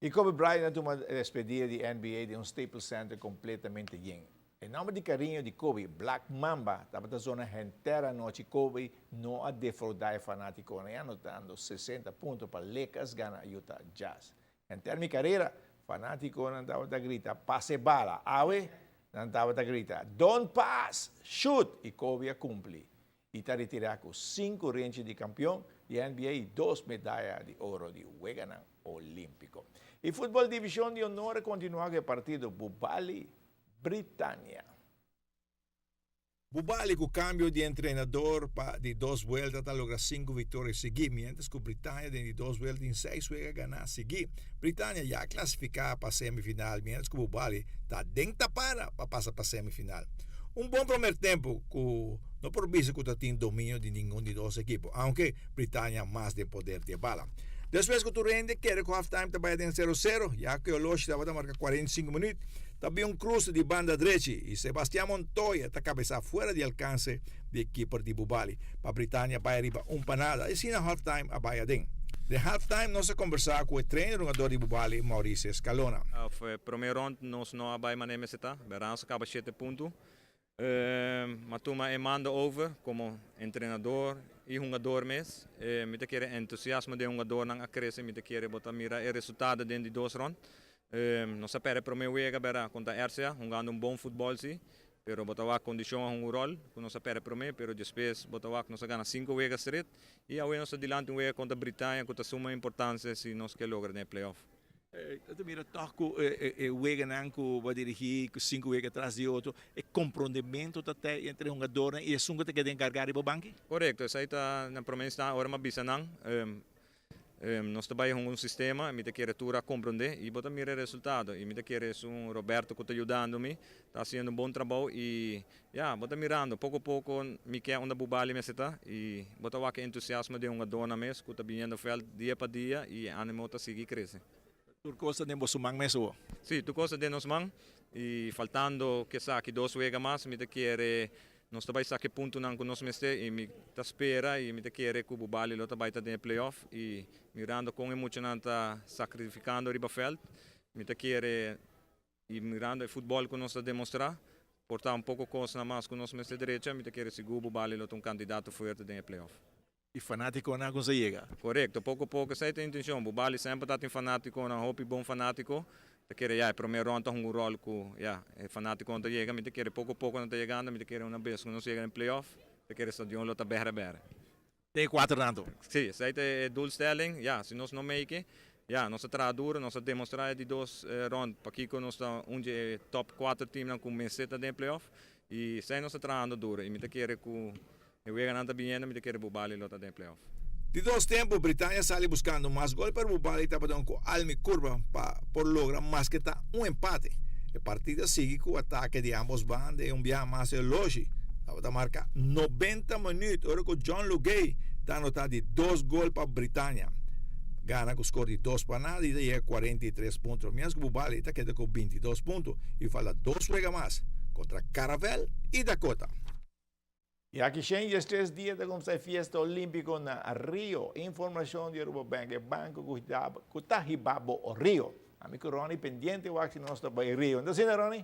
Y Kobe Bryant a tuma despedida di NBA den un Staples Center completamente yen. E nomber di cariño di Kobe, Black Mamba, tabata zona henter anochi. Kobe no a defrauda e fanatico, anotando 60 punto pa Lakers gana Utah Jazz. "Henter mi carera, fanatico nan tabata grita, 'Pasa e bala.' Awe, nan tabata grita, 'Don't pass, shoot!' Y Kobe a cumpli. Y ta retira cu cinco renchi di campeon di NBA y dos medaya di oro di Weganan Olimpico. Y futbol Division di Honor a continua cu e partido Bubali Britannia. Bubali cu cambio di entrenador pa di dos vuelta ta logra cinco victoria sigui, mientras cu Britannia den di dos vuelta tin seis wega gana sigui. Britannia ya clasifica pa semifinal, mientras cu Bubali ta den tapara pa pasa pa semifinal. Un bon prome tempo cu no por bisa cu tin dominio di ningun di dos ekipo, aunke Britannia mas den poder di bala. Despues cu tur hende a kere cu halftime tambe den 0-0, ya cu oloshi tabata marca 45 minuut, tambe un cruce di banda drechi y Sebastián Montoya ta cabesa fuera di alcance di keeper di Bubali. Pa Britannia bay ariba 1-0. Y asina halftime a bay aden. Den halftime nos a combersa cu e trainer di Bubali, Mauricio Escalona. E prome rond nos no a bay manera mester ta, nos a caba 7 punto. M'a tuma e mando over como entrenador y hungador mes. Mi ta kere entusiasmo di hungador nan a crece, mi ta kere bo ta mira e resultado den di dos rond. Nos a perde prome wega bera contra RCA, hungando un bon futbol si, pero bo ta wak condicion un rol, cu nos a perde prome, pero despues bo ta wak nos a gana cinco wega straight y awe nos dilanti un wega contra Britannia cu ta suma importancia si nos kier logra den playoff. Anto mira toch cu e weganan cu bo a dirigi cu cinco wega tras di otro, e comprondimento ta te entre hungador y esun cu ta keda encarga riba banki? Correcto, esey ta na prome instante ora m'a bisa nan. Nos ta bay un sistema, mi ta kere tur a comprende y bo ta mira e resultado. Y mi ta kere un Roberto cu ta yudando mi, ta haciendo un bon trabou y ya, bo ta mirando, poco poco mi kier unda Bubali mester ta y bo ta wak entusiasmo di hungador nan mes, cu ta biniendo veld dia pa dia y animo ta sigui crece. Tur cos ta den boso man mes? Si, tur cos ta den nos man y faltando cu aki dos wega mas, mi ta kere nos ta bay saca punto nan cu nos mester y mi ta spera y mi ta kere cu Bubali lo ta bay ta den playoff y mirando con mucho nan ta sacrificando riba veld, mi ta kere y mirando e futbol cu nos ta demostra, por ta un poco cos mas cu nos mester drecha, mi ta kere sigur Bubali lo ta un candidato fuerte den playoff. Y fanatico nan con yega. Correcto, poco poco esey ta e intencion. Bubali semper ta tin fanatico, nan hopi bon fanatico. Ta kere ya, prome rond un rol cu ya, e fanatico nan yega, mi ta kere poco poco nan yegando, mi ta kere un bes cu nos yega den playoff, ta kere stadion lo ta bere bere. Den cuater tanto. Si, esey ta e doelstelling. Ja, si nos no make, ja, nos a traha duro, nos a demostra di dos rond, pakico nos ta un di top 4 team nan cu mester ta den playoff y esey nos ta trahando duro y mi ta kere cu e wega nan ta biniendo, mi ta kere Bubali lo ta den playoff. Di dos tempo, Britannia a sali buscando mas gol, pero Bubali tabata cu alma y curpa pa por logra mas cu ta un empate. E partido a sigui cu atake di ambos banda y un biaha mas oloshi. Tabata marca 90 minuut, ora cu John Lugay ta anota di dos gol pa Britannia. Gana cu score di 2-0 y yega 43 punto. Mientras cu Bubali ta keda cu 22 punto y falta dos wega mas contra Caravel y Dakota. Y aki 103 dia ta cuminsa fiesta olimpico na Rio. Informacion di Aruba Bank, e banco cu ta hiba bo Rio. Amigo Ronnie, pendiente, wak si nos ta bay Rio. Anto, asina, Ronnie?